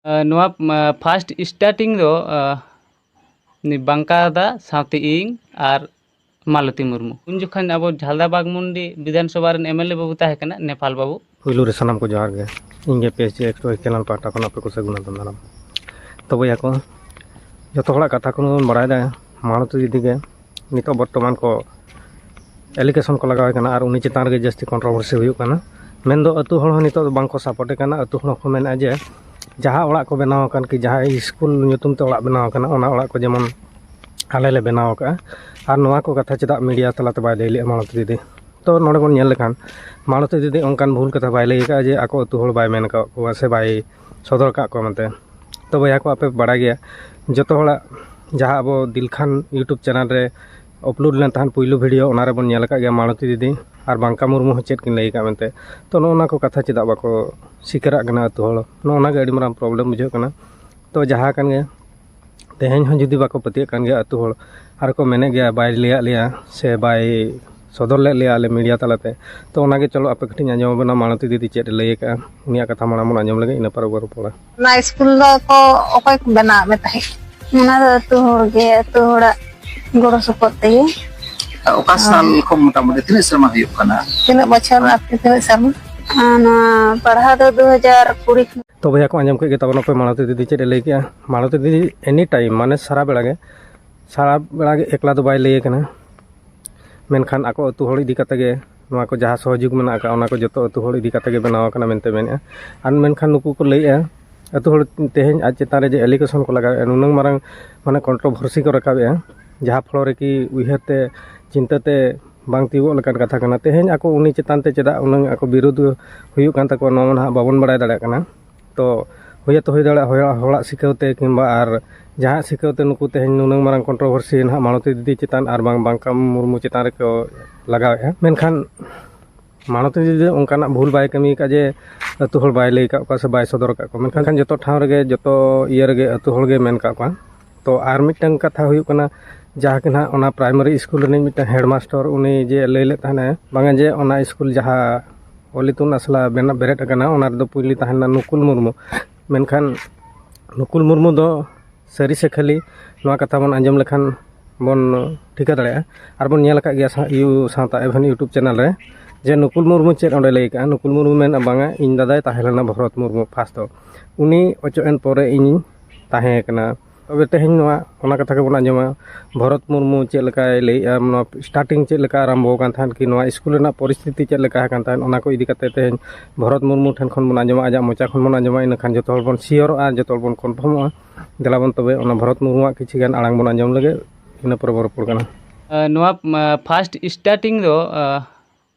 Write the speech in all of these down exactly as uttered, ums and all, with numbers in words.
ᱱᱚᱣᱟ first starting ᱫᱚ ᱵᱟᱝᱠᱟ ᱫᱟ ᱥᱟᱶᱛᱮ ᱤᱧ ᱟᱨ ᱢᱟᱞᱚᱛᱤ ᱢᱩᱨᱢᱩ᱾ ᱩᱱ ᱡᱚᱠᱷᱚᱱ ᱟᱵᱚ ᱡᱷᱟᱞᱫᱟ ᱵᱟᱜᱽᱢᱩᱱᱰᱤ ᱵᱤᱫᱷᱟᱱ ᱥᱚᱵᱷᱟ ᱨᱮᱱ ᱮᱢ ᱮᱞ ᱮ ᱵᱟᱹᱵᱩ ᱛᱟᱦᱮᱸ ᱠᱟᱱᱟ, ᱱᱮᱯᱟᱞ ᱵᱟᱹᱵᱩ᱾ ᱯᱩᱭᱞᱩ ᱨᱮ ᱥᱟᱱᱟᱢ ᱠᱚ ᱡᱚᱦᱟᱨ ᱜᱮ᱾ ᱤᱧ ᱜᱮ ᱯᱤ ᱮᱭᱤᱪ ᱰᱤ ᱮᱠᱥ ᱳᱣᱟᱭ ᱪᱮᱱᱮᱞ ᱯᱟᱦᱴᱟ ᱠᱷᱚᱱ ᱟᱯᱮ ᱠᱚ ᱥᱟᱹᱜᱩᱱ ᱫᱟᱨᱟᱢ᱾ ᱛᱚ ᱵᱚᱭᱦᱟ ᱠᱚ, ᱡᱚᱛᱚ ᱦᱚᱲᱟᱜ ᱠᱟᱛᱷᱟ ᱠᱚ ᱵᱚᱱ ᱵᱟᱲᱟᱭ ᱫᱟ ᱢᱟᱞᱚᱛᱤ ᱫᱤᱫᱤ ᱜᱮ ᱱᱤᱛᱚᱜ ᱵᱚᱨᱛᱚᱢᱟᱱ ᱠᱚ ᱮᱞᱤᱜᱮᱥᱚᱱ ᱠᱚ ᱞᱟᱜᱟᱣ ᱠᱟᱱᱟ ᱟᱨ ᱩᱱᱤ ᱪᱮᱛᱟᱱ ᱨᱮᱜᱮ ᱡᱟᱹᱥᱛᱤ ᱠᱚᱱᱴᱨᱳᱵᱷᱟᱨᱥᱤ ᱦᱩᱭᱩᱜ ᱠᱟᱱᱟ᱾ ᱢᱮᱱᱫᱚ ᱟᱹᱛᱩ ᱦᱚᱲ ᱦᱚᱸ ᱱᱤᱛᱚᱜ ᱫᱚ ᱵᱟᱝ ᱠᱚ ᱥᱟᱯᱳᱨᱴ ᱮ ᱠᱟᱱᱟ᱾ ᱟᱹᱛᱩ ᱦᱚᱲ ᱦᱚᱸᱠᱚ ᱢᱮᱱᱮᱫᱼᱟ ᱡᱮ ᱡᱟᱦᱟᱸ ᱚᱲᱟᱜ ᱠᱚ ᱵᱮᱱᱟᱣ ᱟᱠᱟᱱ ᱠᱤ ᱡᱟᱦᱟᱸ ᱥᱠᱩᱞ ᱧᱩᱛᱩᱢ ᱛᱮ ᱚᱲᱟᱜ ᱵᱮᱱᱟᱣ ᱟᱠᱟᱱᱟ, ᱚᱱᱟ ᱚᱲᱟᱜ ᱠᱚ ᱡᱮᱢᱚᱱ ᱟᱞᱮ ᱞᱮ ᱵᱮᱱᱟᱣ ᱟᱠᱟᱫᱼᱟ, ᱟᱨ ᱱᱚᱣᱟ ᱠᱚ ᱠᱟᱛᱷᱟ ᱪᱮᱫᱟᱜ ᱢᱤᱰᱤᱭᱟ ᱛᱟᱞᱟᱛᱮ ᱵᱟᱭ ᱞᱟᱹᱭ ᱞᱮᱫᱼᱟ ᱢᱟᱞᱚᱛᱤ ᱫᱤᱫᱤ? ᱛᱚ ᱱᱚᱰᱮ ᱵᱚᱱ ᱧᱮᱞ ᱞᱮᱠᱷᱟᱱ ᱢᱟᱞᱚᱛᱤ ᱫᱤᱫᱤ ᱚᱱᱠᱟᱱ ᱵᱷᱩᱞ ᱠᱟᱛᱷᱟ ᱵᱟᱭ ᱞᱟᱹᱭ ᱟᱠᱟᱫᱼᱟ ᱡᱮ ᱟᱠᱚ ᱟᱹᱛᱩ ᱦᱚᱲ ᱵᱟᱭ ᱢᱮᱱ ᱟᱠᱟᱫ ᱠᱚᱣᱟ ᱥᱮ ᱵᱟᱭ ᱥᱚᱫᱚᱨ ᱟᱠᱟᱫ ᱠᱚᱣᱟ ᱢᱮᱱᱛᱮ᱾ ᱛᱚ ᱵᱚᱭᱦᱟ ᱠᱚ, ᱟᱯᱮ ᱵᱟᱲᱟᱭ ᱜᱮᱭᱟ ᱡᱚᱛᱚ ᱦᱚᱲᱟᱜ ᱡᱟᱦᱟᱸ ᱟᱵᱚ ᱫᱤᱞᱠᱷᱟᱱ YouTube ᱪᱮᱱᱮᱞ ᱨᱮ ᱟᱯᱞᱳᱰ ᱞᱮᱱ ᱛᱟᱦᱮᱸᱫ ᱯᱩᱭᱞᱩ ᱵᱷᱤᱰᱤᱭᱳ, ᱚᱱᱟ ᱨᱮᱵᱚᱱ ᱧᱮᱞ ᱟᱠᱟᱫ ᱜᱮᱭᱟ ᱢᱟᱞᱚᱛᱤ ᱫᱤᱫᱤ ᱟᱨ ᱵᱟᱝᱠᱟ ᱢᱩᱨᱢᱩ ᱦᱚᱸ ᱪᱮᱫ ᱠᱤᱱ ᱞᱟᱹᱭ ᱟᱠᱟᱫ ᱢᱮᱱᱛᱮ᱾ ᱛᱚ ᱱᱚᱜᱼᱚ ᱱᱚᱣᱟ ᱠᱚ ᱠᱟᱛᱷᱟ ᱪᱮᱫᱟᱜ ᱵᱟᱠᱚ ᱥᱤᱠᱟᱹᱨᱟᱜ ᱠᱟᱱᱟ ᱟᱹᱛᱩ ᱦᱚᱲ? ᱱᱚᱜᱼᱚ ᱱᱚᱣᱟ ᱜᱮ ᱟᱹᱰᱤ ᱢᱟᱨᱟᱝ ᱯᱨᱚᱵᱞᱮᱢ ᱵᱩᱡᱷᱟᱹᱜ ᱠᱟᱱᱟ᱾ ᱛᱚ ᱡᱟᱦᱟᱸ ᱠᱟᱱ ᱜᱮ, ᱛᱮᱦᱮᱧ ᱦᱚᱸ ᱡᱩᱫᱤ ᱵᱟᱠᱚ ᱯᱟᱹᱛᱭᱟᱹᱜ ᱠᱟᱱ ᱜᱮᱭᱟ ᱟᱹᱛᱩ ᱦᱚᱲ, ᱟᱨ ᱠᱚ ᱢᱮᱱᱮᱫ ᱜᱮᱭᱟ ᱵᱟᱭ ᱞᱟᱹᱭᱟᱫ ᱞᱮᱭᱟ ᱥᱮ ᱵᱟᱭ ᱥᱚᱫᱚᱨ ᱞᱮᱫ ᱞᱮᱭᱟ ᱟᱞᱮ ᱢᱤᱰᱤᱭᱟ ᱛᱟᱞᱟᱛᱮ, ᱛᱚ ᱚᱱᱟᱜᱮ ᱪᱚᱞᱚ ᱟᱯᱮ ᱠᱟᱹᱴᱤᱡ ᱟᱸᱡᱚᱢ ᱟᱵᱚᱱᱟ ᱢᱟᱞᱚᱛᱤ ᱫᱤᱫᱤ ᱪᱮᱫ ᱮ ᱞᱟᱹᱭ ᱟᱠᱟᱫᱼᱟ, ᱩᱱᱤᱭᱟᱜ ᱠᱟᱛᱷᱟ ᱢᱟᱲᱟᱝ ᱵᱚᱱ ᱟᱸᱡᱚᱢ ᱞᱮᱜᱮ, ᱤᱱᱟᱹ ᱯᱚᱨᱮ ᱵᱚᱱ ᱨᱚᱯᱚᱲᱟ᱾ ᱚᱱᱟ ᱥᱠᱩᱞ ᱫᱚ ᱠᱚ ᱚᱠᱚᱭ ᱠᱚ ᱵᱮᱱᱟᱣ ᱢᱮ ᱛᱟᱦᱮᱸᱫ? ᱚᱱᱟ ᱫᱚ ᱟᱹᱛᱩ ᱦᱚᱲ ᱜᱮ, ᱟᱹᱛᱩ ᱦᱚᱲᱟᱜ ᱜᱚᱲᱚ ᱥᱚᱯᱚᱦᱚᱫ ᱛᱮᱜᱮ᱾ ᱚᱠᱟ ᱥᱟᱞ ᱠᱷᱚᱱ ᱢᱚᱴᱟᱢᱩᱴᱤ ᱛᱤᱱᱟᱹᱜ ᱥᱮᱨᱢᱟ ᱦᱩᱭᱩᱜ ᱠᱟᱱᱟ? ᱛᱤᱱᱟᱹᱜ ᱵᱚᱪᱷᱚᱨ ᱟᱨ ᱛᱤᱱᱟᱹᱜ ᱥᱮᱨᱢᱟ? ᱟᱨ ᱱᱚᱣᱟ ᱯᱟᱲᱦᱟᱣ ᱫᱚ ᱫᱩ ᱦᱟᱡᱟᱨ ᱠᱩᱲᱤ ᱠᱷᱚᱱ᱾ ᱛᱚ ᱵᱚᱭᱦᱟ ᱠᱚ, ᱟᱸᱡᱚᱢ ᱠᱮᱫ ᱜᱮ ᱛᱟᱵᱚᱱᱟᱯᱮ ᱢᱟᱞᱚᱛᱤ ᱫᱤᱫᱤ ᱪᱮᱫ ᱮ ᱞᱟᱹᱭ ᱠᱮᱜᱼᱟ᱾ ᱢᱟᱞᱚᱛᱤ ᱫᱤᱫᱤ ᱮᱱᱤ ᱴᱟᱭᱤᱢ, ᱢᱟᱱᱮ ᱥᱟᱨᱟ ᱵᱮᱲᱟ ᱜᱮ, ᱥᱟᱨᱟ ᱵᱮᱲᱟ ᱜᱮ ᱮᱠᱞᱟ ᱫᱚ ᱵᱟᱭ ᱞᱟᱹᱭ ᱠᱟᱱᱟ, ᱢᱮᱱᱠᱷᱟᱱ ᱟᱠᱚ ᱟᱹᱛᱩ ᱦᱚᱲ ᱤᱫᱤ ᱠᱟᱛᱮ ᱜᱮ ᱱᱚᱣᱟ ᱠᱚ ᱡᱟᱦᱟᱸ ᱥᱚᱦᱚᱡᱳᱜᱽ ᱢᱮᱱᱟᱜ ᱟᱠᱟᱫ, ᱚᱱᱟ ᱠᱚ ᱡᱚᱛᱚ ᱟᱹᱛᱩ ᱦᱚᱲ ᱤᱫᱤ ᱠᱟᱛᱮ ᱜᱮ ᱵᱮᱱᱟᱣ ᱟᱠᱟᱱᱟ ᱢᱮᱱᱛᱮ ᱢᱮᱱᱮᱫᱼᱟ᱾ ᱟᱨ ᱢᱮᱱᱠᱷᱟᱱ ᱱᱩᱠᱩ ᱠᱚ ᱞᱟᱹᱭᱮᱫᱼᱟ, ᱟᱹᱛᱩ ᱦᱚᱲ ᱛᱮᱦᱮᱧ ᱟᱡ ᱪᱮᱛᱟᱱ ᱨᱮ ᱡᱮ ᱮᱞᱤᱜᱮᱥᱚᱱ ᱠᱚ ᱞᱟᱜᱟᱣᱮᱫᱼᱟ, ᱱᱩᱱᱟᱹᱝ ᱢᱟᱨᱟᱝ ᱢᱟᱱᱮ ᱠᱚᱱᱴᱨᱳᱵᱷᱟᱨᱥᱤ ᱠᱚ ᱨᱟᱠᱟᱵᱮᱜᱼᱟ, ᱡᱟᱦᱟᱸ ᱯᱷᱞᱳ ᱨᱮᱠᱤ ᱩᱭᱦᱟᱹᱨ ᱛᱮ, ᱪᱤᱱᱛᱟᱹ ᱛᱮ ᱵᱟᱝ ᱛᱤᱭᱳᱜᱚᱜ ᱞᱮᱠᱟᱱ ᱠᱟᱛᱷᱟ ᱠᱟᱱᱟ᱾ ᱛᱮᱦᱮᱧ ᱟᱠᱚ ᱩᱱᱤ ᱪᱮᱛᱟᱱ ᱛᱮ ᱪᱮᱫᱟᱜ ᱩᱱᱟᱹᱝ ᱟᱠᱚ ᱵᱤᱨᱳᱫᱷ ᱦᱩᱭᱩᱜ ᱠᱟᱱ ᱛᱟᱠᱚᱣᱟ, ᱱᱚᱣᱟ ᱢᱟ ᱱᱟᱦᱟᱜ ᱵᱟᱵᱚᱱ ᱵᱟᱲᱟᱭ ᱫᱟᱲᱮᱭᱟᱜ ᱠᱟᱱᱟ᱾ ᱛᱚ ᱦᱩᱭ ᱦᱚᱸᱛᱚ ᱦᱩᱭ ᱫᱟᱲᱮᱭᱟᱜᱼᱟ ᱦᱚᱲᱟᱜ, ᱦᱚᱲᱟᱜ ᱥᱤᱠᱷᱟᱹᱣ ᱛᱮ ᱠᱤᱝᱵᱟ ᱟᱨ ᱡᱟᱦᱟᱸ ᱥᱤᱠᱷᱟᱹᱣ ᱛᱮ ᱱᱩᱠᱩ ᱛᱮᱦᱮᱧ ᱱᱩᱱᱟᱹᱝ ᱢᱟᱨᱟᱝ ᱠᱚᱱᱴᱨᱳᱵᱷᱟᱨᱥᱤ ᱱᱟᱦᱟᱜ ᱢᱟᱞᱚᱛᱤ ᱫᱤᱫᱤ ᱪᱮᱛᱟᱱ ᱟᱨ ᱵᱟᱝ ᱵᱟᱝᱠᱟ ᱢᱩᱨᱢᱩ ᱪᱮᱛᱟᱱ ᱨᱮᱠᱚ ᱞᱟᱜᱟᱣᱮᱫᱼᱟ᱾ ᱢᱮᱱᱠᱷᱟᱱ ᱢᱟᱞᱚᱛᱤ ᱫᱤᱫᱤ ᱫᱚ ᱚᱱᱠᱟᱱᱟᱜ ᱵᱷᱩᱞ ᱵᱟᱭ ᱠᱟᱹᱢᱤ ᱟᱠᱟᱫ ᱡᱮ ᱟᱹᱛᱩ ᱦᱚᱲ ᱵᱟᱭ ᱞᱟᱹᱭ ᱟᱠᱟᱫ ᱠᱚᱣᱟ ᱥᱮ ᱵᱟᱭ ᱥᱚᱫᱚᱨ ᱟᱠᱟᱫ ᱠᱚᱣᱟ, ᱢᱮᱱᱠᱷᱟᱱ ᱡᱚᱛᱚ ᱴᱷᱟᱶ ᱨᱮᱜᱮ, ᱡᱚᱛᱚ ᱤᱭᱟᱹ ᱨᱮᱜᱮ ᱟᱹᱛᱩ ᱦᱚᱲ ᱜᱮ ᱢᱮᱱ ᱟᱠᱟᱫ ᱠᱚᱣᱟ᱾ ᱛᱚ ᱟᱨ ᱢᱤᱫᱴᱟᱝ ᱠᱟᱛᱷᱟ ᱦᱩᱭᱩᱜ ᱠᱟᱱᱟ, ᱡᱟᱦᱟᱸ ᱜᱮ ᱱᱟᱦᱟᱜ ᱚᱱᱟ ᱯᱨᱟᱭᱢᱟᱨᱤ ᱥᱠᱩᱞ ᱨᱤᱱᱤᱡ ᱢᱤᱫᱴᱟᱝ ᱦᱮᱰᱢᱟᱥᱴᱟᱨ, ᱩᱱᱤ ᱡᱮ ᱞᱟᱹᱭ ᱞᱮᱫ ᱛᱟᱦᱮᱱᱟᱭ ᱵᱟᱝᱟ ᱡᱮ ᱚᱱᱟ ᱥᱠᱩᱞ ᱡᱟᱦᱟᱸ ᱚᱞ ᱤᱛᱩᱱ ᱟᱥᱲᱟ ᱵᱮᱱᱟᱣ, ᱵᱮᱨᱮᱫ ᱟᱠᱟᱱᱟ, ᱚᱱᱟ ᱨᱮᱫᱚ ᱯᱩᱭᱞᱩ ᱛᱟᱦᱮᱱᱟ ᱱᱩᱠᱩᱞ ᱢᱩᱨᱢᱩ, ᱢᱮᱱᱠᱷᱟᱱ ᱱᱩᱠᱩᱞ ᱢᱩᱨᱢᱩ ᱫᱚ ᱥᱟᱹᱨᱤ ᱥᱮ ᱠᱷᱟᱹᱞᱤ, ᱱᱚᱣᱟ ᱠᱟᱛᱷᱟ ᱵᱚᱱ ᱟᱸᱡᱚᱢ ᱞᱮᱠᱷᱟᱱ ᱵᱚᱱ ᱴᱷᱤᱠᱟᱹ ᱫᱟᱲᱮᱭᱟᱜᱼᱟ᱾ ᱟᱨ ᱵᱚᱱ ᱧᱮᱞ ᱟᱠᱟᱫ ᱜᱮᱭᱟ ᱥᱟ- ᱤᱭᱩ ᱥᱟᱶᱛᱟ ᱮᱵᱷᱮᱱ YouTube ᱪᱮᱱᱮᱞ ᱨᱮ, ᱡᱮ ᱱᱩᱠᱩᱞ ᱢᱩᱨᱢᱩ ᱪᱮᱫ ᱚᱸᱰᱮ ᱞᱟᱹᱭ ᱠᱟᱜᱼᱟ? ᱱᱩᱠᱩᱞ ᱢᱩᱨᱢᱩ ᱢᱮᱱᱟ, "ᱵᱟᱝᱟ, ᱤᱧ ᱫᱟᱫᱟᱭ ᱛᱟᱦᱮᱸ ᱞᱮᱱᱟ ᱵᱷᱚᱨᱚᱛ ᱢᱩᱨᱢᱩ ᱯᱷᱟᱥᱴ ᱫᱚ, ᱩᱱᱤ ᱚᱪᱚᱜ ᱮᱱ ᱯᱚᱨᱮ ᱤᱧᱤᱧ ᱛᱟᱦᱮᱸ ᱠᱟᱱᱟ᱾" ᱛᱚᱵᱮ ᱛᱮᱦᱮᱧ ᱱᱚᱣᱟ ᱚᱱᱟ ᱠᱟᱛᱷᱟ ᱜᱮᱵᱚᱱ ᱟᱸᱡᱚᱢᱟ, ᱵᱷᱚᱨᱚᱛ ᱢᱩᱨᱢᱩ ᱪᱮᱫ ᱞᱮᱠᱟᱭ ᱞᱟᱹᱭᱮᱜᱼᱟ, ᱱᱚᱣᱟ ᱥᱴᱟᱨᱴᱤᱝ ᱪᱮᱫ ᱞᱮᱠᱟ ᱟᱨᱟᱢᱵᱷᱚ ᱟᱠᱟᱱ ᱛᱟᱦᱮᱸᱫ, ᱠᱤ ᱱᱚᱣᱟ ᱥᱠᱩᱞ ᱨᱮᱱᱟᱜ ᱯᱚᱨᱤᱥᱛᱷᱤᱛᱤ ᱪᱮᱫ ᱞᱮᱠᱟ ᱟᱠᱟᱱ ᱛᱟᱦᱮᱸᱫ, ᱚᱱᱟ ᱠᱚ ᱤᱫᱤ ᱠᱟᱛᱮ ᱛᱮᱦᱮᱧ ᱵᱷᱚᱨᱚᱛ ᱢᱩᱨᱢᱩ ᱴᱷᱮᱱ ᱠᱷᱚᱱ ᱵᱚᱱ ᱟᱸᱡᱚᱢᱟ, ᱟᱡᱟᱜ ᱢᱚᱪᱟ ᱠᱷᱚᱱ ᱵᱚᱱ ᱟᱸᱡᱚᱢᱟ, ᱤᱱᱟᱹᱠᱷᱟᱱ ᱡᱚᱛᱚ ᱦᱚᱲ ᱵᱚᱱ ᱥᱤᱭᱳᱨᱚᱜᱼᱟ, ᱡᱚᱛᱚ ᱦᱚᱲ ᱵᱚᱱ ᱠᱚᱱᱯᱷᱟᱨᱢᱚᱜᱼᱟ᱾ ᱫᱮᱞᱟ ᱵᱚᱱ ᱛᱚᱵᱮ ᱚᱱᱟ ᱵᱷᱚᱨᱚᱛ ᱢᱩᱨᱢᱩᱣᱟᱜ ᱠᱤᱪᱷᱤ ᱜᱟᱱ ᱟᱲᱟᱝ ᱵᱚᱱ ᱟᱸᱡᱚᱢ ᱞᱮᱜᱮ, ᱤᱱᱟᱹ ᱯᱚᱨᱮ ᱵᱚᱱ ᱨᱚᱯᱚᱲ ᱠᱟᱱᱟ᱾ ᱟᱸ, ᱱᱚᱣᱟ, ᱟᱸ, ᱯᱷᱟᱥᱴ ᱥᱴᱟᱨᱴᱤᱝ ᱫᱚ, ᱟᱸ,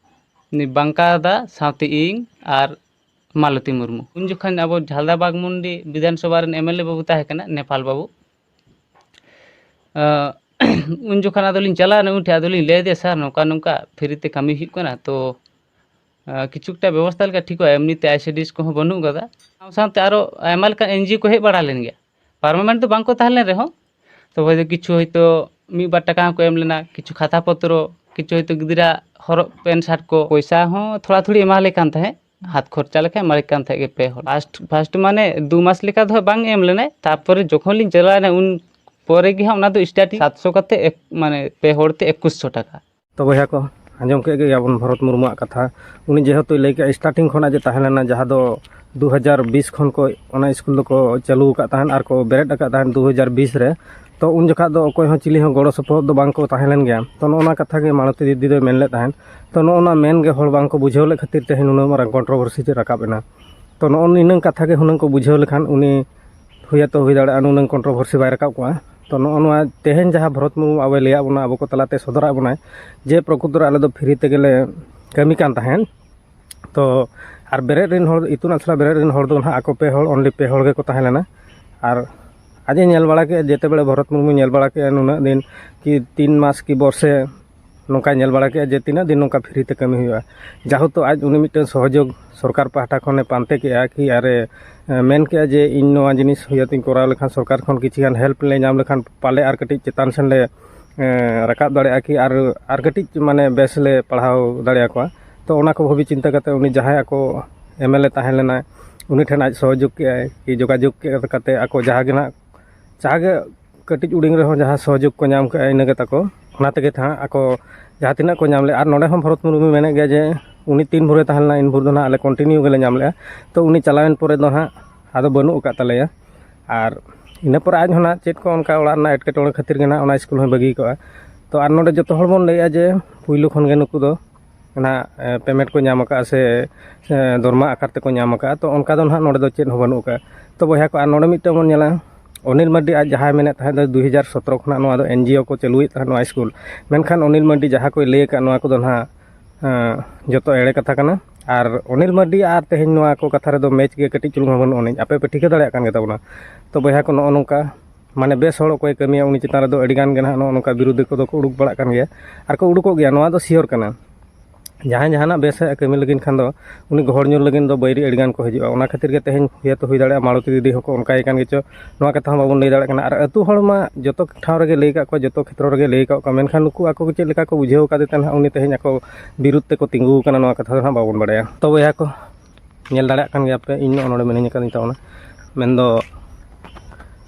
ᱩᱱᱤ ᱵᱟᱝᱠᱟ ᱫᱟ ᱥᱟᱶᱛᱮ ᱤᱧ ᱟᱨ ᱢᱟᱞᱚᱛᱤ ᱢᱩᱨᱢᱩ᱾ ᱩᱱ ᱡᱚᱠᱷᱚᱱ ᱟᱵᱚ ᱡᱷᱟᱞᱫᱟ ᱵᱟᱜᱽᱢᱩᱱᱰᱤ ᱵᱤᱫᱷᱟᱱ ᱥᱚᱵᱷᱟ ᱨᱮᱱ MLA ᱵᱟᱹᱵᱩ ᱛᱟᱦᱮᱸ ᱠᱟᱱᱟ, ᱱᱮᱯᱟᱞ ᱵᱟᱹᱵᱩ᱾ ᱟᱸ, ᱩᱱ ᱡᱚᱠᱷᱚᱱ ᱟᱫᱚᱞᱤᱧ ᱪᱟᱞᱟᱣᱱᱟ ᱩᱱ ᱴᱷᱮᱱ, ᱟᱫᱚᱞᱤᱧ ᱞᱟᱹᱭ ᱟᱫᱮᱭᱟ, "ᱥᱟᱨ, ᱱᱚᱝᱠᱟ ᱱᱚᱝᱠᱟ ᱯᱷᱨᱤ ᱛᱮ ᱠᱟᱹᱢᱤ ᱦᱩᱭᱩᱜ ᱠᱟᱱᱟ, ᱛᱚ, ᱟᱸ, ᱠᱤᱪᱷᱩ ᱮᱠᱴᱟ ᱵᱮᱵᱚᱥᱛᱷᱟ ᱞᱮᱠᱟ ᱴᱷᱤᱠᱚᱜᱼᱟ, ᱮᱢᱱᱤ ᱛᱮ ICDS ᱠᱚᱦᱚᱸ ᱵᱟᱹᱱᱩᱜ ᱠᱟᱫᱟ᱾" ᱥᱟᱶ ᱥᱟᱶᱛᱮ ᱟᱨᱚ ᱟᱭᱢᱟ ᱞᱮᱠᱟᱱ NGO ᱠᱚ ᱦᱮᱡ ᱵᱟᱲᱟ ᱞᱮᱱ ᱜᱮᱭᱟ, ᱯᱟᱨᱢᱟᱱᱮᱱᱴ ᱫᱚ ᱵᱟᱝ ᱠᱚ ᱛᱟᱦᱮᱸ ᱞᱮᱱ ᱨᱮᱦᱚᱸ, ᱛᱚᱵᱮ ᱫᱚ ᱠᱤᱪᱷᱩ ᱦᱚᱭᱛᱳ ᱢᱤᱫ ᱵᱟᱨ ᱴᱟᱠᱟ ᱦᱚᱸᱠᱚ ᱮᱢ ᱞᱮᱱᱟ, ᱠᱤᱪᱷᱩ ᱠᱷᱟᱛᱟ ᱯᱚᱛᱨᱚ, ᱠᱤᱪᱷᱩ ᱦᱚᱭᱛᱳ ᱜᱤᱫᱽᱨᱟᱹ ᱦᱚᱨᱚᱜ ᱯᱮᱱᱴ ᱥᱟᱨᱴ ᱠᱚ, ᱯᱚᱭᱥᱟ ᱦᱚᱸ ᱛᱷᱚᱲᱟ ᱛᱷᱩᱲᱤ ᱮᱢᱟ ᱞᱮ ᱠᱟᱱ ᱛᱟᱦᱮᱸᱫ, ᱦᱟᱛ ᱠᱷᱚᱨᱪᱟ ᱞᱮᱠᱟ ᱮᱢᱟ ᱞᱮ ᱠᱟᱱ ᱛᱟᱦᱮᱸᱫ ᱜᱮ ᱯᱮ ᱦᱚᱲ᱾ ᱯᱷᱟᱥᱴ, ᱯᱷᱟᱥᱴ ᱢᱟᱱᱮ ᱫᱩ ᱢᱟᱥ ᱞᱮᱠᱟ ᱫᱚ ᱦᱟᱸᱜ ᱵᱟᱝ ᱮᱢ ᱞᱮᱱᱟᱭ, ᱛᱟᱨᱯᱚᱨᱮ ᱡᱚᱠᱷᱚᱱ ᱞᱤᱧ ᱪᱟᱞᱟᱣᱮᱱᱟ ᱩᱱ ᱯᱚᱨᱮ ᱜᱮ ᱦᱟᱸᱜ ᱚᱱᱟ ᱫᱚ ᱥᱴᱟᱨᱴᱤᱝ ᱥᱟᱛᱥᱚ ᱠᱟᱛᱮ ᱮᱠ-, ᱢᱟᱱᱮ ᱯᱮ ᱦᱚᱲ ᱛᱮ ᱮᱠᱩᱥᱥᱚ ᱴᱟᱠᱟ᱾ ᱛᱚ ᱵᱚᱭᱦᱟ ᱠᱚ, ᱟᱸᱡᱚᱢ ᱠᱮᱫ ᱜᱮᱭᱟᱵᱚᱱ ᱵᱷᱚᱨᱚᱛ ᱢᱩᱨᱢᱩᱣᱟᱜ ᱠᱟᱛᱷᱟ᱾ ᱩᱱᱤ ᱡᱮᱦᱮᱛᱩᱭ ᱞᱟᱹᱭ ᱠᱮᱜᱼᱟ, ᱥᱴᱟᱨᱴᱤᱝ ᱠᱷᱚᱱᱟᱜ ᱡᱮ ᱛᱟᱦᱮᱸ ᱞᱮᱱᱟ, ᱡᱟᱦᱟᱸ ᱫᱚ ᱫᱩ ᱦᱟᱡᱟᱨ ᱵᱤᱥ ᱠᱷᱚᱱ ᱠᱚ ᱚᱱᱟ ᱥᱠᱩᱞ ᱫᱚᱠᱚ ᱪᱟᱹᱞᱩ ᱟᱠᱟᱫ ᱛᱟᱦᱮᱸᱫ ᱟᱨ ᱠᱚ ᱵᱮᱨᱮᱫ ᱟᱠᱟᱫ ᱛᱟᱦᱮᱸᱫ ᱫᱩ ᱦᱟᱡᱟᱨ ᱵᱤᱥ ᱨᱮ᱾ ᱛᱚ ᱩᱱ ᱡᱚᱠᱷᱟᱜ ᱫᱚ ᱚᱠᱚᱭ ᱦᱚᱸ ᱪᱤᱞᱤ ᱦᱚᱸ ᱜᱚᱲᱚ ᱥᱚᱯᱚᱦᱚᱫ ᱫᱚ ᱵᱟᱝ ᱠᱚ ᱛᱟᱦᱮᱸ ᱞᱮᱱ ᱜᱮᱭᱟ᱾ ᱛᱚ ᱱᱚᱜᱼᱚ ᱱᱚᱣᱟ ᱠᱟᱛᱷᱟ ᱜᱮ ᱢᱟᱞᱚᱛᱤ ᱫᱤᱫᱤ ᱫᱚᱭ ᱢᱮᱱ ᱞᱮᱫ ᱛᱟᱦᱮᱸᱫ᱾ ᱛᱚ ᱱᱚᱜᱼᱚ ᱱᱚᱣᱟ ᱢᱮᱱ ᱜᱮ ᱦᱚᱲ ᱵᱟᱝ ᱠᱚ ᱵᱩᱡᱷᱟᱹᱣ ᱞᱮᱫ ᱠᱷᱟᱹᱛᱤᱨ ᱛᱮ ᱱᱩᱱᱟᱹᱜ ᱢᱟᱨᱟᱝ ᱠᱚᱱᱴᱨᱳᱵᱷᱟᱨᱥᱤ ᱪᱮᱫ ᱨᱟᱠᱟᱵ ᱮᱱᱟ᱾ ᱛᱚ ᱱᱚᱜᱼᱚ ᱱᱤᱱᱟᱹᱝ ᱠᱟᱛᱷᱟ ᱜᱮ ᱦᱩᱱᱟᱹᱝ ᱠᱚ ᱵᱩᱡᱷᱟᱹᱣ ᱞᱮᱠᱷᱟᱱ ᱩᱱᱤ ᱦᱩᱭ ᱟᱛᱚ ᱦᱩᱭ ᱫᱟᱲᱮᱭᱟᱜᱼᱟ, ᱱᱩᱱᱟᱹᱝ ᱠᱚᱱᱴᱨᱳᱵᱷᱟᱨᱥᱤ ᱵᱟᱭ ᱨᱟᱠᱟᱵ ᱠᱚᱜᱼᱟ᱾ ᱛᱚ ᱱᱚᱜᱼᱚ ᱱᱚᱣᱟ ᱛᱮᱦᱮᱧ ᱡᱟᱦᱟᱸ ᱵᱷᱚᱨᱚᱛ ᱢᱩᱨᱢᱩ ᱟᱵᱚᱭ ᱞᱟᱹᱭᱟᱫ ᱵᱚᱱᱟ, ᱟᱵᱚ ᱠᱚ ᱛᱟᱞᱟᱛᱮ ᱥᱚᱫᱚᱨᱟᱫ ᱵᱚᱱᱟᱭ ᱡᱮ ᱯᱨᱚᱠᱩᱛ ᱨᱮ ᱟᱞᱮ ᱫᱚ ᱯᱷᱨᱤ ᱛᱮᱜᱮᱞᱮ ᱠᱟᱹᱢᱤ ᱠᱟᱱ ᱛᱟᱦᱮᱸᱫ᱾ ᱛᱚ ᱟᱨ ᱵᱮᱨᱮᱫ ᱨᱮᱱ ᱦᱚᱲ, ᱤᱛᱩᱱ ᱟᱥᱲᱟ ᱵᱮᱨᱮᱫ ᱨᱮᱱ ᱦᱚᱲ ᱫᱚ ᱱᱟᱦᱟᱜ ᱟᱠᱚ ᱯᱮ ᱦᱚᱲ, only ᱯᱮ ᱦᱚᱲ ᱜᱮᱠᱚ ᱛᱟᱦᱮᱸ ᱞᱮᱱᱟ᱾ ᱟᱨ ᱟᱡ ᱮ ᱧᱮᱞ ᱵᱟᱲᱟ ᱠᱮᱫᱼᱟ, ᱡᱮᱛᱮ ᱵᱮᱲᱮ ᱵᱷᱚᱨᱚᱛ ᱢᱩᱨᱢᱩᱭ ᱧᱮᱞ ᱵᱟᱲᱟ ᱠᱮᱫᱼᱟ ᱱᱩᱱᱟᱹᱜ ᱫᱤᱱ ᱠᱤ ᱛᱤᱱ ᱢᱟᱥ ᱠᱤ ᱵᱚᱨᱥᱮ ᱱᱚᱝᱠᱟᱭ ᱧᱮᱞ ᱵᱟᱲᱟ ᱠᱮᱫᱼᱟ ᱡᱮ ᱛᱤᱱᱟᱹᱜ ᱫᱤᱱ ᱱᱚᱝᱠᱟ ᱯᱷᱨᱤ ᱛᱮ ᱠᱟᱹᱢᱤ ᱦᱩᱭᱩᱜᱼᱟ᱾ ᱡᱟᱦᱮᱛᱩ ᱟᱡ ᱩᱱᱤ ᱢᱤᱫᱴᱮᱱ ᱥᱚᱦᱚᱡᱳᱜᱽ ᱥᱚᱨᱠᱟᱨ ᱯᱟᱦᱴᱟ ᱠᱷᱚᱱᱮ ᱯᱟᱱᱛᱮ ᱠᱮᱫᱼᱟ ᱠᱤ ᱟᱨᱮ, ᱮ, ᱢᱮᱱ ᱠᱮᱫᱼᱟ ᱡᱮ ᱤᱧ ᱱᱚᱣᱟ ᱡᱤᱱᱤᱥ ᱦᱩᱭᱟᱛᱤᱧ ᱠᱚᱨᱟᱣ ᱞᱮᱠᱷᱟᱱ ᱥᱚᱨᱠᱟᱨ ᱠᱷᱚᱱ ᱠᱤᱪᱷᱤ ᱜᱟᱱ ᱦᱮᱞᱯ ᱞᱮ ᱧᱟᱢ ᱞᱮᱠᱷᱟᱱ ᱯᱟᱞᱮ ᱟᱨ ᱠᱟᱹᱴᱤᱡ ᱪᱮᱛᱟᱱ ᱥᱮᱱ ᱞᱮ, ᱮ, ᱨᱟᱠᱟᱵ ᱫᱟᱲᱮᱭᱟᱜᱼᱟ ᱠᱤ ᱟᱨ, ᱟᱨ ᱠᱟᱹᱴᱤᱡ ᱢᱟᱱᱮ ᱵᱮᱥ ᱞᱮ ᱯᱟᱲᱦᱟᱣ ᱫᱟᱲᱮᱭᱟᱠᱚᱣᱟ᱾ ᱛᱚ ᱚᱱᱟ ᱠᱚ ᱵᱷᱟᱵᱤ ᱪᱤᱱᱛᱟᱹ ᱠᱟᱛᱮ ᱩᱱᱤ ᱡᱟᱦᱟᱸᱭ ᱟᱠᱚ MLA ᱛᱟᱦᱮᱸ ᱞᱮᱱᱟᱭ, ᱩᱱᱤ ᱴᱷᱮᱱ ᱟᱡ ᱥᱚᱦᱚᱡᱳᱜᱽ ᱠᱮᱜᱼᱟᱭ, ᱠᱤ ᱡᱳᱜᱟᱡᱳᱜᱽ ᱠᱮᱫ ᱠᱟᱛᱮ ᱟᱠᱚ ᱡᱟᱦᱟᱸ ᱜᱮ ᱱᱟᱦᱟᱜ, ᱡᱟᱦᱟᱸ ᱜᱮ ᱠᱟᱹᱴᱤᱡ ᱩᱰᱤᱝ ᱨᱮᱦᱚᱸ ᱡᱟᱦᱟᱸ ᱥᱚᱦᱚᱡᱳᱜᱽ ᱠᱚ ᱧᱟᱢ ᱠᱮᱜᱼᱟ, ᱤᱱᱟᱹ ᱜᱮ ᱛᱟᱠᱚ᱾ ᱚᱱᱟ ᱛᱮᱜᱮ ᱱᱟᱦᱟᱜ ᱟᱠᱚ ᱡᱟᱦᱟᱸ ᱛᱤᱱᱟᱹᱜ ᱠᱚ ᱧᱟᱢ ᱞᱮᱜᱼᱟ᱾ ᱟᱨ ᱱᱚᱰᱮ ᱦᱚᱸ ᱵᱷᱚᱨᱚᱛ ᱢᱩᱨᱢᱩ ᱢᱮᱱᱮᱫ ᱜᱮᱭᱟ ᱡᱮ ᱩᱱᱤ ᱛᱤᱱ ᱵᱷᱳᱨᱮ ᱛᱟᱦᱮᱸ ᱞᱮᱱᱟ, ᱤᱱ ᱵᱷᱳᱨ ᱫᱚ ᱱᱟᱦᱟᱜ ᱟᱞᱮ continue ᱜᱮᱞᱮ ᱧᱟᱢ ᱞᱮᱜᱼᱟ᱾ ᱛᱚ ᱩᱱᱤ ᱪᱟᱞᱟᱣᱮᱱ ᱯᱚᱨᱮ ᱫᱚ ᱱᱟᱦᱟᱜ ᱟᱫᱚ ᱵᱟᱹᱱᱩᱜ ᱟᱠᱟᱫ ᱛᱟᱞᱮᱭᱟ᱾ ᱟᱨ ᱤᱱᱟᱹ ᱯᱚᱨᱮ ᱟᱡ ᱦᱚᱸ ᱱᱟᱦᱟᱜ ᱪᱮᱫ ᱠᱚ ᱚᱱᱠᱟ ᱚᱲᱟᱜ ᱨᱮᱱᱟᱜ ᱮᱴᱠᱮᱴᱚᱬᱮ ᱠᱷᱟᱹᱛᱤᱨ ᱜᱮ ᱱᱟᱦᱟᱜ ᱚᱱᱟ ᱥᱠᱩᱞ ᱦᱚᱸᱭ ᱵᱟᱹᱜᱤ ᱠᱟᱜᱼᱟ᱾ ᱛᱚ ᱟᱨ ᱱᱚᱰᱮ ᱡᱚᱛᱚ ᱦᱚᱲ ᱵᱚᱱ ᱞᱟᱹᱭᱮᱜᱼᱟ ᱡᱮ ᱯᱩᱭᱞᱩ ᱠᱷᱚᱱ ᱜᱮ ᱱᱩᱠᱩ ᱫᱚ ᱚᱱᱟ, ᱮ, payment ᱠᱚ ᱧᱟᱢ ᱟᱠᱟᱫᱼᱟ ᱥᱮ, ᱮ, ᱫᱚᱨᱢᱟ ᱟᱠᱟᱨ ᱛᱮᱠᱚ ᱧᱟᱢ ᱟᱠᱟᱫᱼᱟ᱾ ᱛᱚ ᱚᱱᱠᱟ ᱫᱚ ᱱᱟᱦᱟᱜ ᱱᱚᱰᱮ ᱫᱚ ᱪᱮᱫ ᱦᱚᱸ ᱵᱟᱹᱱᱩᱜ ᱟᱠᱟᱫᱼᱟ᱾ ᱛᱚ ᱵᱚᱭᱦᱟ ᱠᱚ, ᱟᱨ ᱱᱚᱰᱮ ᱢᱤᱫᱴᱟᱝ ᱵᱚᱱ ᱧᱮᱞᱟ, ᱚᱱᱤᱞ ᱢᱟᱨᱰᱤ ᱟᱡ ᱡᱟᱦᱟᱸᱭ ᱢᱮᱱᱮᱫ ᱛᱟᱦᱮᱸᱫ ᱫᱚ ᱫᱩ ᱦᱟᱡᱟᱨ ᱥᱚᱛᱨᱚ ᱠᱷᱚᱱᱟᱜ ᱱᱚᱣᱟ ᱫᱚ NGO ᱠᱚ ᱪᱟᱹᱞᱩᱭᱮᱫ ᱛᱟᱦᱮᱸᱫ ᱱᱚᱣᱟ ᱥᱠᱩᱞ, ᱢᱮᱱᱠᱷᱟᱱ ᱚᱱᱤᱞ ᱢᱟᱨᱰᱤ ᱡᱟᱦᱟᱸ ᱠᱚᱭ ᱞᱟᱹᱭ ᱟᱠᱟᱫ ᱱᱚᱣᱟ ᱠᱚᱫᱚ ᱱᱟᱦᱟᱜ, ᱮᱸ, ᱡᱚᱛᱚ ᱮᱲᱮ ᱠᱟᱛᱷᱟ ᱠᱟᱱᱟ᱾ ᱟᱨ ᱚᱱᱤᱞ ᱢᱟᱨᱰᱤ ᱟᱨ ᱛᱮᱦᱮᱧ ᱱᱚᱣᱟ ᱠᱚ ᱠᱟᱛᱷᱟ ᱨᱮᱫᱚ match ᱜᱮ ᱠᱟᱹᱴᱤᱡ ᱪᱩᱞᱩᱝ ᱦᱚᱸ ᱵᱟᱹᱱᱩᱜ ᱟᱹᱱᱤᱡ, ᱟᱯᱮ ᱯᱮ ᱴᱷᱤᱠᱟᱹ ᱫᱟᱲᱮᱭᱟᱜ ᱠᱟᱱ ᱜᱮᱛᱟ ᱵᱚᱱᱟ᱾ ᱛᱚ ᱵᱚᱭᱦᱟ ᱠᱚ, ᱱᱚᱜᱼᱚ ᱱᱚᱝᱠᱟ ᱢᱟᱱᱮ ᱵᱮᱥ ᱦᱚᱲ ᱚᱠᱚᱭ ᱠᱟᱹᱢᱤᱭᱟ ᱩᱱᱤ ᱪᱮᱛᱟᱱ ᱨᱮᱫᱚ ᱟᱹᱰᱤ ᱜᱟᱱ ᱜᱮ ᱱᱟᱦᱟᱜ ᱱᱚᱜᱼᱚ ᱱᱚᱝᱠᱟ ᱵᱤᱨᱩᱫᱷᱤ ᱠᱚᱫᱚ ᱠᱚ ᱩᱰᱩᱠ ᱵᱟᱲᱟᱜ ᱠᱟᱱ ᱜᱮᱭᱟ, ᱟᱨ ᱠᱚ ᱩᱰᱩᱠᱚᱜ ᱜᱮᱭᱟ, ᱱᱚᱣᱟ ᱫᱚ sure ᱠᱟᱱᱟ᱾ ᱡᱟᱦᱟᱸᱭ ᱡᱟᱦᱟᱱᱟᱜ ᱵᱮᱥ ᱟᱜ ᱠᱟᱹᱢᱤ ᱞᱟᱹᱜᱤᱫ ᱠᱷᱟᱱ ᱫᱚ ᱩᱱᱤ ᱜᱚᱦᱚᱲ ᱧᱩᱨ ᱞᱟᱹᱜᱤᱫ ᱫᱚ ᱵᱟᱹᱭᱨᱤ ᱟᱹᱰᱤ ᱜᱟᱱ ᱠᱚ ᱦᱤᱡᱩᱜᱼᱟ᱾ ᱚᱱᱟ ᱠᱷᱟᱹᱛᱤᱨ ᱜᱮ ᱛᱮᱦᱮᱧ ᱦᱩᱭᱟᱛᱚ ᱦᱩᱭ ᱫᱟᱲᱮᱭᱟᱜᱼᱟ ᱢᱟᱲᱚᱛᱤ ᱫᱤᱫᱤ ᱦᱚᱸᱠᱚ ᱚᱱᱠᱟᱭ ᱠᱟᱱ ᱜᱮᱪᱚ, ᱱᱚᱣᱟ ᱠᱟᱛᱷᱟ ᱦᱚᱸ ᱵᱟᱵᱚᱱ ᱞᱟᱹᱭ ᱫᱟᱲᱮᱭᱟᱜ ᱠᱟᱱᱟ᱾ ᱟᱨ ᱟᱹᱛᱩ ᱦᱚᱲ ᱢᱟ ᱡᱚᱛᱚ ᱴᱷᱟᱶ ᱨᱮᱜᱮ ᱞᱟᱹᱭ ᱟᱠᱟᱫ ᱠᱚᱣᱟ, ᱡᱚᱛᱚ ᱠᱷᱮᱛᱨᱚ ᱨᱮᱜᱮ ᱞᱟᱹᱭ ᱟᱠᱟᱫ ᱠᱚᱣᱟ, ᱢᱮᱱᱠᱷᱟᱱ ᱱᱩᱠᱩ ᱟᱠᱚ ᱜᱮ ᱪᱮᱫ ᱞᱮᱠᱟ ᱠᱚ ᱵᱩᱡᱷᱟᱹᱣ ᱟᱠᱟᱫᱮ ᱛᱮ ᱱᱟᱦᱟᱜ ᱩᱱᱤ ᱛᱮᱦᱮᱧ ᱟᱠᱚ ᱵᱤᱨᱩᱫᱷ ᱛᱮᱠᱚ ᱛᱤᱸᱜᱩ ᱟᱠᱟᱱᱟ, ᱱᱚᱣᱟ ᱠᱟᱛᱷᱟ ᱫᱚ ᱱᱟᱦᱟᱜ ᱵᱟᱵᱚᱱ ᱵᱟᱲᱟᱭᱟ᱾ ᱛᱚ ᱵᱚᱭᱦᱟ ᱠᱚ, ᱧᱮᱞ ᱫᱟᱲᱮᱭᱟᱜ ᱠᱟᱱ ᱜᱮᱭᱟ ᱯᱮ, ᱤᱧ ᱱᱚᱜᱼᱚ ᱱᱚᱰᱮ ᱢᱤᱱᱟᱹᱧ ᱟᱠᱟᱫᱤᱧ ᱛᱟᱵᱚᱱᱟ, ᱢᱮᱱᱫᱚ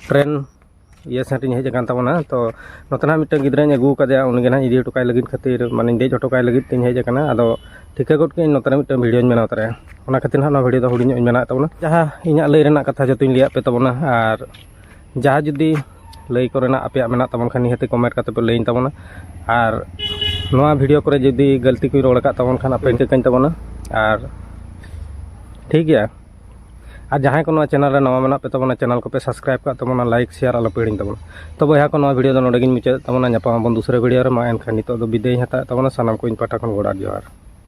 ᱴᱨᱮᱱ ᱤᱭᱟᱹ ᱥᱮᱫ ᱤᱧ ᱦᱮᱡ ᱟᱠᱟᱱ ᱛᱟᱵᱚᱱᱟ᱾ ᱛᱚ ᱱᱚᱛᱮ ᱱᱟᱦᱟᱜ ᱢᱤᱫᱴᱟᱝ ᱜᱤᱫᱽᱨᱟᱹᱧ ᱟᱹᱜᱩ ᱟᱠᱟᱫᱮᱭᱟ, ᱩᱱᱤ ᱜᱮ ᱱᱟᱦᱟᱜ ᱤᱫᱤ ᱦᱚᱴᱚ ᱠᱟᱭ ᱞᱟᱹᱜᱤᱫ ᱠᱷᱟᱹᱛᱤᱨ, ᱢᱟᱱᱮᱧ ᱫᱮᱡ ᱦᱚᱴᱚ ᱠᱟᱭ ᱞᱟᱹᱜᱤᱫ ᱛᱤᱧ ᱦᱮᱡ ᱟᱠᱟᱱᱟ᱾ ᱟᱫᱚ ᱴᱷᱤᱠᱟᱹ ᱜᱚᱫ ᱠᱮᱫᱟᱹᱧ ᱱᱚᱛᱮ ᱨᱮ ᱢᱤᱫᱴᱟᱝ ᱵᱷᱤᱰᱤᱭᱳᱧ ᱵᱮᱱᱟᱣ ᱛᱚᱨᱟᱭᱟ, ᱚᱱᱟ ᱠᱷᱟᱹᱛᱤᱨ ᱱᱟᱦᱟᱜ ᱱᱚᱣᱟ ᱵᱷᱤᱰᱤᱭᱳ ᱫᱚ ᱦᱩᱰᱤᱧ ᱧᱚᱜ ᱤᱧ ᱵᱮᱱᱟᱣᱮᱫ ᱛᱟᱵᱚᱱᱟ᱾ ᱡᱟᱦᱟᱸ ᱤᱧᱟᱹᱜ ᱞᱟᱹᱭ ᱨᱮᱱᱟᱜ ᱠᱟᱛᱷᱟ ᱡᱚᱛᱚᱧ ᱞᱟᱹᱭᱟᱫ ᱯᱮ ᱛᱟᱵᱚᱱᱟ, ᱟᱨ ᱡᱟᱦᱟᱸ ᱡᱩᱫᱤ ᱞᱟᱹᱭ ᱠᱚᱨᱮᱱᱟᱜ ᱟᱯᱮᱭᱟᱜ ᱢᱮᱱᱟᱜ ᱛᱟᱵᱚᱱ ᱠᱷᱟᱱ ᱱᱤᱦᱟᱹᱛ comment ᱠᱟᱛᱮ ᱯᱮ ᱞᱟᱹᱭᱟᱹᱧ ᱛᱟᱵᱚᱱᱟ᱾ ᱟᱨ ᱱᱚᱣᱟ ᱵᱷᱤᱰᱤᱭᱳ ᱠᱚᱨᱮ ᱡᱩᱫᱤ ᱜᱟᱹᱞᱛᱤ ᱠᱚᱧ ᱨᱚᱲ ᱟᱠᱟᱫ ᱛᱟᱵᱚᱱ ᱠᱷᱟᱱ ᱟᱯᱮ ᱤᱠᱟᱹ ᱠᱟᱹᱧ ᱛᱟᱵᱚᱱᱟ᱾ ᱟᱨ ᱴᱷᱤᱠ ᱜᱮᱭᱟ, ᱟᱨ ᱡᱟᱦᱟᱸᱭ ᱠᱚ ᱱᱚᱣᱟ ᱪᱮᱱᱮᱞ ᱨᱮ ᱱᱟᱣᱟ ᱢᱮᱱᱟᱜ ᱯᱮ ᱛᱟᱵᱚᱱᱟ, ᱪᱮᱱᱮᱞ ᱠᱚᱯᱮ subscribe ᱠᱟᱜ ᱛᱟᱵᱚᱱᱟ, like share ᱟᱞᱚᱯᱮ ᱦᱤᱲᱤᱧ ᱛᱟᱵᱚᱱᱟ᱾ ᱛᱚ ᱵᱚᱭᱦᱟ ᱠᱚ, ᱱᱚᱣᱟ ᱵᱷᱤᱰᱤᱭᱳ ᱫᱚ ᱱᱚᱰᱮ ᱜᱤᱧ ᱢᱩᱪᱟᱹᱫᱮᱫ ᱛᱟᱵᱚᱱᱟ᱾ ᱧᱟᱯᱟᱢ ᱟᱵᱚᱱ ᱫᱩᱥᱨᱟᱹ ᱵᱷᱤᱰᱤᱭᱳ ᱨᱮ᱾ ᱢᱟ ᱮᱱᱠᱷᱟᱱ ᱱᱤᱛᱚᱜ ᱫᱚ ᱵᱤᱫᱟᱹᱭ ᱤᱧ ᱦᱟᱛᱟᱣᱮᱫ ᱛᱟᱵᱚᱱᱟ᱾ ᱥᱟᱱᱟᱢ ᱠᱚ ᱤᱧ ᱯᱟᱦᱴᱟ ᱠᱷᱚᱱ ᱜᱚᱰ ᱟᱨ ᱡᱚᱦᱟᱨ᱾